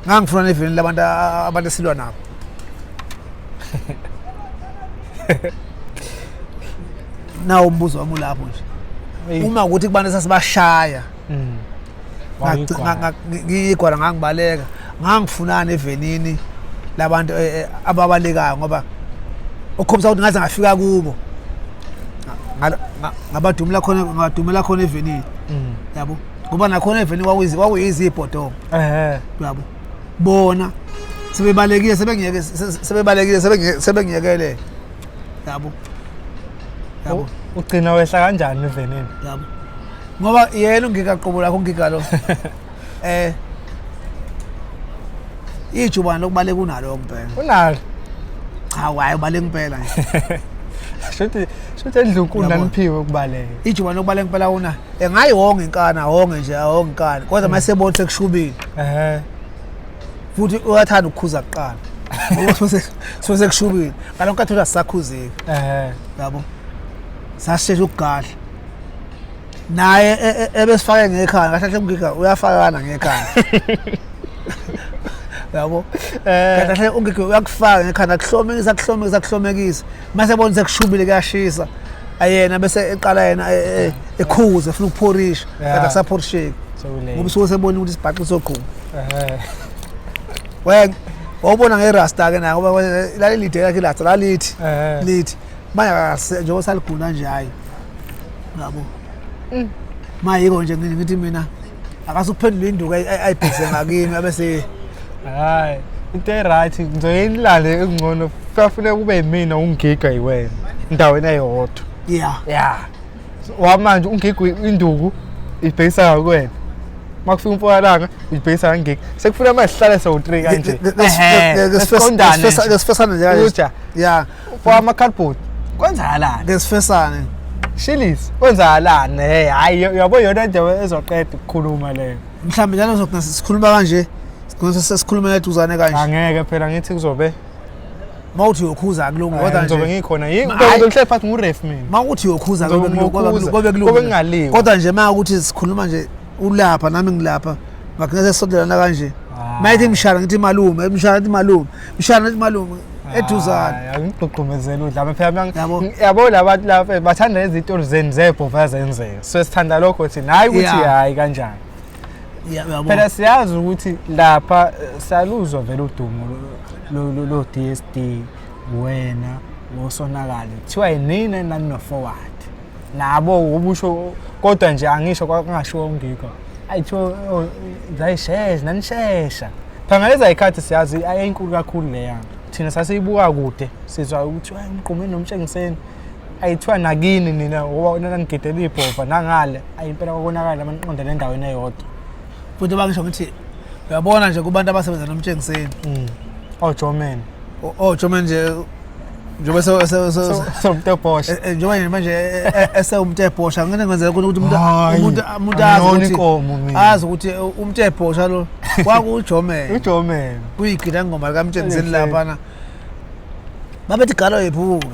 Ngangifuna neveni labantu abantu esilwa nabo. Nawo umbuzo wami ulapho nje. Uma ukuthi kubantu esasibashaya. Ngiyigwala ngangibaleka. Ngangifunana evenini labantu ababalekayo ngoba ukukhombisa ukuthi ngaze ngafika kubo. Ngabadumela khona ngadumela khona evenini. Yabo. Ngoba nakhona evenini kwakuyizi ibhodongo. Yabo. Bona sebebalekile sebengiyeke sebebalekile sebengiyekele. Yabo. Yabo. Ugcina wehla kanjani evenini? Yabo. Ngoba yena ungikaqobo lakho ungika lo. Ijubane lokubaleka unalo ngempela. Unalo. Cha hayi ubaleka impela nje. Shuthi endlunkulu naniphiwe ukubaleka. Ijubane lokubaleka impela una. Engayihonga inkana, ahonge nje, ahonge inkana. Kodwa masebona sekushubile. Futhi uyathanda ukukhuza kuqala. Ngoba sekushubile. Ngalokho nkathi usakhuzile. Yabo. Sashesha ukugadla. Naye ebesifake ngekhanda, kahle kahle ungiga uyafakana ngekhanda. Yabo. Kahle kahle ungiga uyakufaka ngekhanda, kuhlomekisa kuhlomekisa kuhlomekisa. Mase ebona sekushubile kuyashisa. Ayena bese eqala yena ekhuze efuna ukuphorisha. Kanti akusaphorisheki. Ngoba usuke sebona ukuthi isibhaxi soqhuma. Wena wawubona ngerasta ke naye ngoba lalilide lakhe irasta lalithi lithi manje njengoba saligula nje hayi. Yabo. Mayiko nje ngithi mina akasuphendula induku ayibhekise ngakimi abese hayi into eright ngizoyilale engcono kufanele kube yimina ungiga yiwena endaweni eyodwa. Yeah. Wamanje ungiga induku ibhekisa ngakuwena. Makufika umfokalanga ibhekisa ngangiga. Sekufuna manje sihlale sowu3 kanje. Ngesifesane nje kanje. Yeah. For ama cardboard. Kwenzakalani? Ngesifesane. Shilisi kwenzakalani? Hey hayi uyabo yona nje ezoqeda ukukhuluma leyo. Mhlawumbe njalo sokugcina sikhuluma kanje, sigcina sesikhuluma eduzane kanje. Angeke phela ngithi kuzobe. Uma uthi uyokhuza akulungi kodwa ngizobe nje ngikhona yini Hhayi. ngihleli phansi nguref mina. Uma uthi uyokhuza Ngizobe kobe kulungi, ngiyokhuza. kobe kulungi. Kobe kungaliwa. Kodwa nje uma ukuthi sikhuluma nje ulapha nami ngilapha ngagcina sesondelana kanje. Ah. Mayithi mshana ngithi malume, mshana ngithi malume, mshana ngithi malume eduzane. Hayi, angigqugqumezeli udlame phela Yabo. yabo labantu lapha bathanda lezi zitori zenu zebhova zenzeka so sithanda lokho thina hhayi ukuthi Yeah. hhayi kanjani. Uyabona? Phela siyazi ukuthi lapha siyaluzwa vele udumo lo-DSD wena wosonakale kuthiwa yinina nani no-forward nabo ubusho kodwa nje angisho kwakungashiwo ungikho ayithiwa zayishesha nanishesha phela ngaleza yikhathi siyazi ayinkulu kakhulu leya thina sasiyibuka kude sizwa ukuthi hayi umgqumeni nomtshengiseni ayithiwa nakini nina ngoba nanigidela ibhova nangale ayi impela kwakonakala maniqondele endaweni eyodwa. Futhi bangisho ngithi uyabona nje kubantu abasebenza nomtshengiseni. Ojomeni. Ojomeni nje njengoba Somtebhosha. Njengoba nje manje esewumuntu ebhosha ngeke ngenzela ukuthi umuntu Hhayi, umuntu umuntu azi angiyona ukuthi inkomo mina. azi ukuthi umuntu ebhosha lo kwakujomeni. Ujomeni. Kuyigida ngoma likaMtshengiseni Exactly. laphana. Babethi galo yephuka.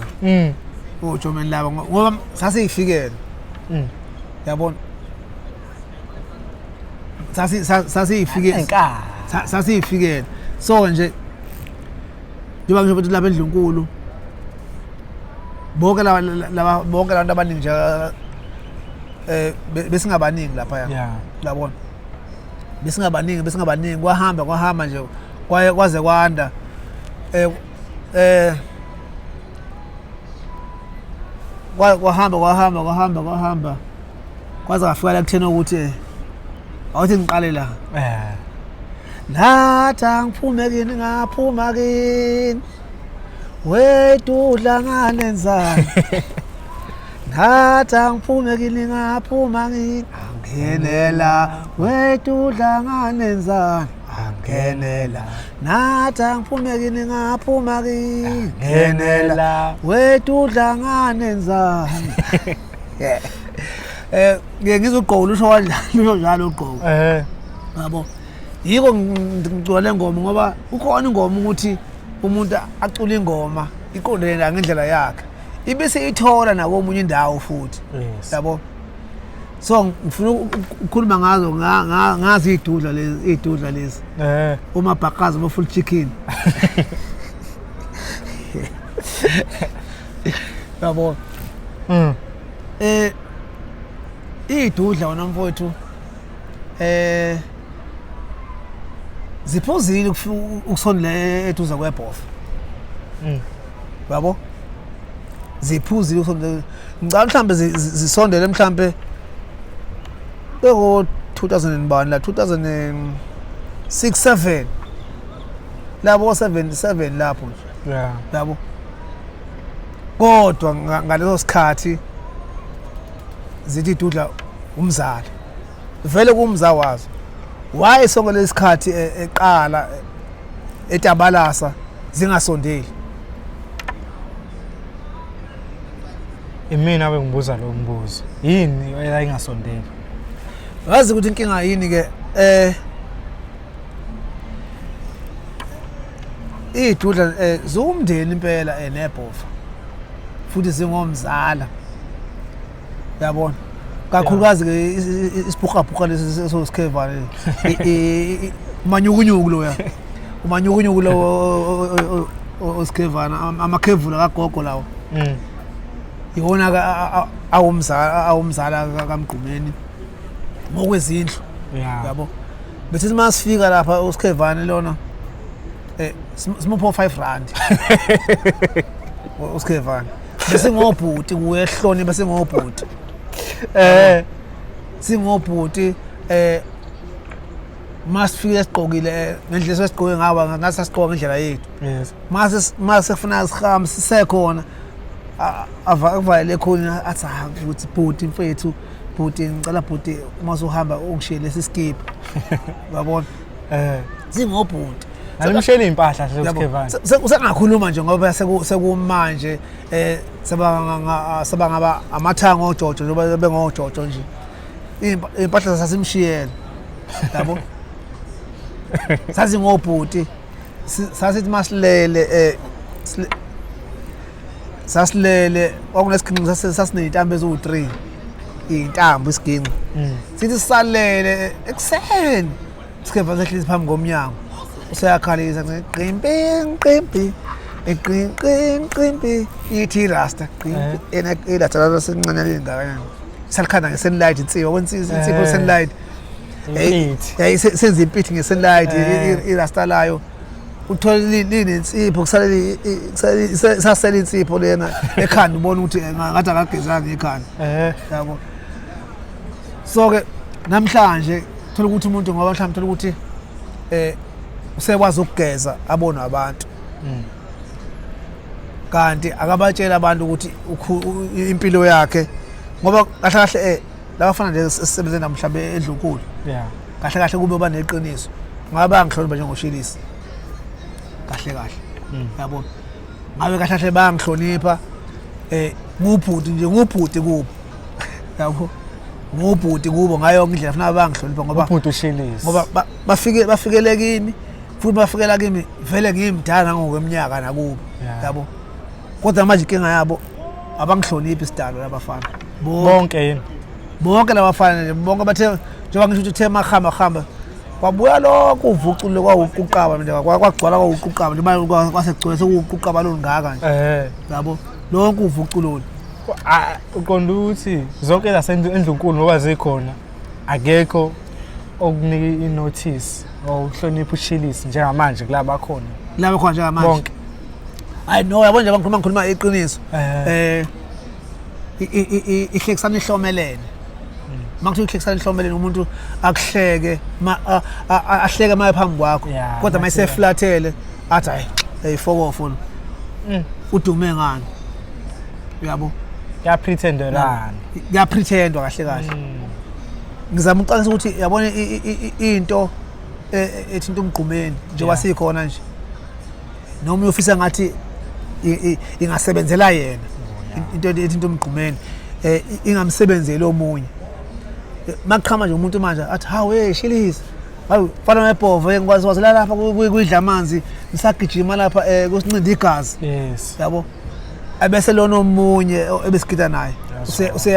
Ujomeni laba ngoba sasiyifikele. Yabona. Sasi sasiyifikele. Enka. Sasiyifikele. So nje njengoba ngisho ukuthi lapha endlunkulu bonke laba laba bonke abantu abaningi nje besingabaningi lapha ya. Yabona. Besingabaningi besingabaningi kwahamba kwahamba nje kwaye kwaze kwanda kwahamba kwahamba kwahamba kwahamba kwaze kwafika la kuthena ukuthi awuthi ngiqale la. Natha ngiphume kini ngaphuma kini wedudla ngalenzani Natha ngiphume kini ngaphuma kini angenela wedudla ngalenzani angenela Natha ngiphume kini ngaphuma kini Angenela wedudla ngalenzani. Ngeke ngizugqoka usho kanjalo usho njalo ugqoka. Yabo. Yiko ngicula le ngoma ngoba ukhona ingoma ukuthi umuntu acule ingoma iqondene nayo ngendlela yakhe. Ibese ithola nakomunye indawo futhi. Yabo. So ngifuna ukukhuluma ngazo ngazi idudla lezi idudla lezi. Umabhakazi bo full chicken. Yabo. Idudla wona mfowethu ziphuzile ukusondela eduze kwebhofa. Yabo? Ziphuzile ukusondela. Ngicabanga mhlambe zisondele mhlambe beko 2000 and bani la 2006 7 labo 77 lapho nje. Yabo. Kodwa ngaleso sikhathi zithi idudla umzali. Vele kumza wazo. Why sonke lesikhathi eqala etabalasa zingasondeli? Imina bengibuza lo mbuzo. Yini eyayingasondeli? Wazi ukuthi inkinga yini ke idudla ziwumndeni impela nebhova. Futhi zingomzala. Uyabona? Kakhulukazi ke isibhuqabhuqa lesi sosikhevane. Umanyukunyuku loya. Umanyukunyuku lo osikhevana amakhevula kagogo lawo. Iwona ke awumzala awumzala kaMgqumeni ngokwezindlu. Yabo. Bese masifika lapha usikhevane lona simupho 5 rand. Usikhevane. Bese ngobhuti kuye ehloni bese ngobhuti. Singobhuti masifike sigqokile ngendlela esigqoke ngayo ngathi sasigqoka ngendlela yethu. Mase mase kufuna sihambe sisekhona akuvalele khona athi ha ukuthi bhuti mfethu bhuti ngicela bhuti uma usuhamba ungishiye lesi skip. Uyabona? Singobhuti. Alimsheli impahla nje Yabo. uSkhevane. Usengakhuluma nje ngoba sekumanje sebangaba amathanga ojojo njengoba bengojojo nje. Impahla sasimshiyela. Yabo? Sasingobhuti. Sasithi masilele Sasilele kwakunesiginci sasiney'ntambo eziwu-3, iy'ntambo isiginci. Sithi sisalele ekuseni sikheva sehlezi phambi komnyango, useyakhalisa qimpi qimpi qimpi qimpi, ithi irasta qimpi ena irasta lalo sencane lingakanyana, salikhanda ngesunlight insipho insipho sunlight. Impithi. Senza impithi ngesunlight irasta layo, uthole linensipho kusale sasele insipho lena ekhanda, ubona ukuthi ngathi akagezanga ekhanda. Yabo, so ke namhlanje thola ukuthi umuntu, ngoba mhlawumbe thola ukuthi usekwazi ukugeza abonwe abantu, kanti akabatshela abantu ukuthi impilo yakhe, ngoba kahle kahle labafana nje esisebenze nabo mhlawumbe edlunkulu, kahle kahle kube baneqiniso ngabe bayangihlonipha njengoshilisi kahle kahle. Yabo, ngabe kahle kahle bayangihlonipha, ngubhuti nje, ngubhuti kubo, yabo, ngubhuti kubo ngayo yonke indlela funa bangihlonipha ngoba ubhuti ushilisi ngoba bafike bafikele kimi futhi bafikela kimi vele ngimdala ngokweminyaka nakubo. Yabo, kodwa manje inkinga yabo abangihloniphi isidalo labafana bonke yini? Bonke labafana nje bonke bathe, njengoba ngisho ukuthi uthe mahamba hamba kwabuya lokho uvucule kwawuquqaba nje, kwagcwala kwawuquqaba nje kwasegcwele sekuwuquqaba lolungaka nje. Yabo, lonke uvuculoli. Uqonda ukuthi zonke zasendlunkulu ngoba zikhona akekho okunika i-notice or uhlonipha ushilisi njengamanje kulaba khona? Laba khona njengamanje? Bonke. Hayi no, yabo nje ngikhuluma iqiniso, ihlekisana ihlomelene. Makuthiwa ihlekisana ihlomelene, umuntu akuhleke ahleke maye phambi kwakho, kodwa mayeseflathele athi hayi, hey, fokofo lo. Udume ngani, uyabo? Kuyapretendelana. Kuyapretendwa kahle kahle. Ngizama ukuqalisa ukuthi yabona into ethinta umgqumeni njengoba sikhona nje, noma uyofisa ngathi ingasebenzela yena into ethinta umgqumeni, ingamsebenzeli omunye. Makuqhama nje umuntu manje athi hawu, hey shilisi, hawu fana nebhova, ngikwazi wazela lapha kuyidla amanzi ngisagijima lapha kusincinda igazi. Yabo, ebese lona omunye ebesigida naye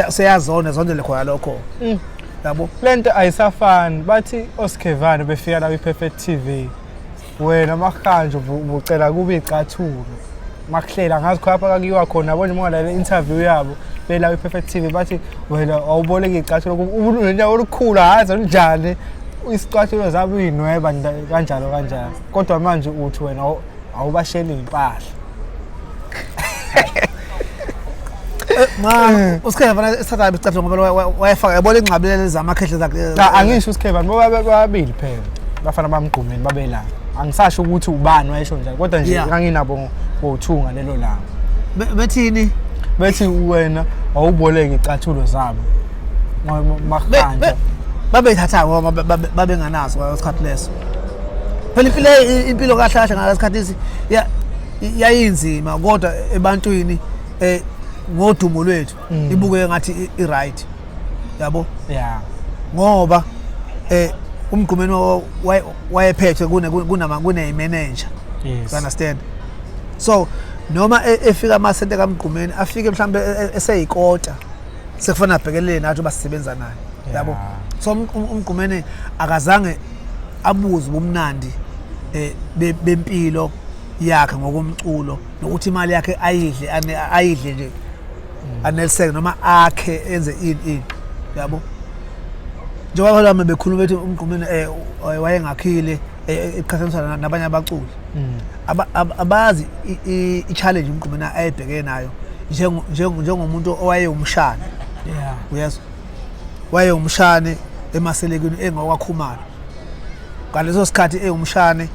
useyazona zondele khona lokho. Yabo. Lento ayisafani, bathi oSkhevane befika la kwi-Perfect TV, wena makuhanjwa ubucela kube icathulo makuhlela ngazi khona lapha kakuyiwa khona, yabo nje uma ungalalela i-interview yabo bela kwi-Perfect TV, bathi wena awuboleka iy'cathulo unenyawo olukhulu, hazi olunjani, isicathulo zabo uyinweba kanjalo kanjalo, kodwa manje uthi wena awubasheli iy'mpahla. Ma uSkhevane esithatha isicathulo ngoba wayefaka, yabona, ingxabulele zamakhehle zakhe. Cha, angisho uSkhevane, bobabili phela bafana bamgqumeni babela, angisasho ukuthi ubani wayesho njalo, kodwa nje nganginabo ngo-2 ngalelo langa. Bethini? Bethi wena awuboleki icathulo zabo makuhanjwa. Babeyithatha ngoba babenganazo ngaleso sikhathi leso. Phela impilo kahle kahle ngaleso sikhathi yayinzima, kodwa ebantwini ngodumo lwethu ibukeke ngathi i-right, yabo. Ngoba umgqumeni wayephethwe kunama kune-manager. You understand? So noma efika amasente kamgqumeni afike mhlambe eseyikota, sekufanele abhekelele nathi basisebenza naye, yabo. So umgqumeni akazange abuze ubumnandi bempilo yakhe ngokomculo nokuthi imali yakhe ayidle ayidle nje aneliseke noma akhe enze ini ini, yabo. Njengoba lami bekhuluma bethi umgqumeni wayengakhile eqhathaniswa nabanye abaculi, abazi i-challenge umgqumeni ayebhekene nayo njengomuntu owayewumshana. Uyezwa, wayewumshane emaselekweni engawakwakhumalo ngaleso sikhathi, ewumshane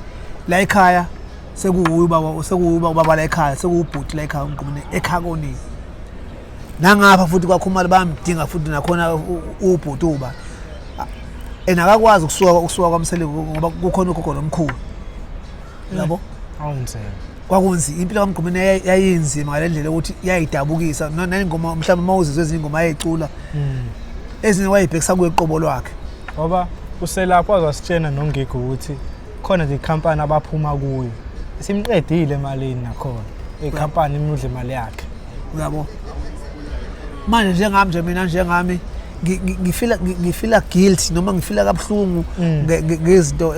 la ekhaya, sekuwuye ubaba, sekuwuye ubaba la ekhaya, sekuwubhuti la ekhaya umgqumeni ekhakonini, nangapha futhi kwakhumalo bayamdinga futhi nakhona ubhuti uba and akakwazi ukusuka kwamseleku ngoba kukhona ugogo nomkhulu, yabo. Awunzima. Kwakunzima, impilo kamgqumeni yayinzima ngale ndlela yokuthi yayidabukisa. Nengoma mhlawumbe uma uzizwe ezinye ingoma ayeyicula, ezinye wayebhekisa kuye qobo lwakhe. Ngoba uselapho wazasitshena nongigo ukuthi khona nje ikhampani abaphuma kuyo isimqedile emalini nakhona. Ikhampani imudla imali yakhe. Uyabo, manje njengami nje, mina njengami ngifila guilt noma ngifila kabuhlungu ngezinto.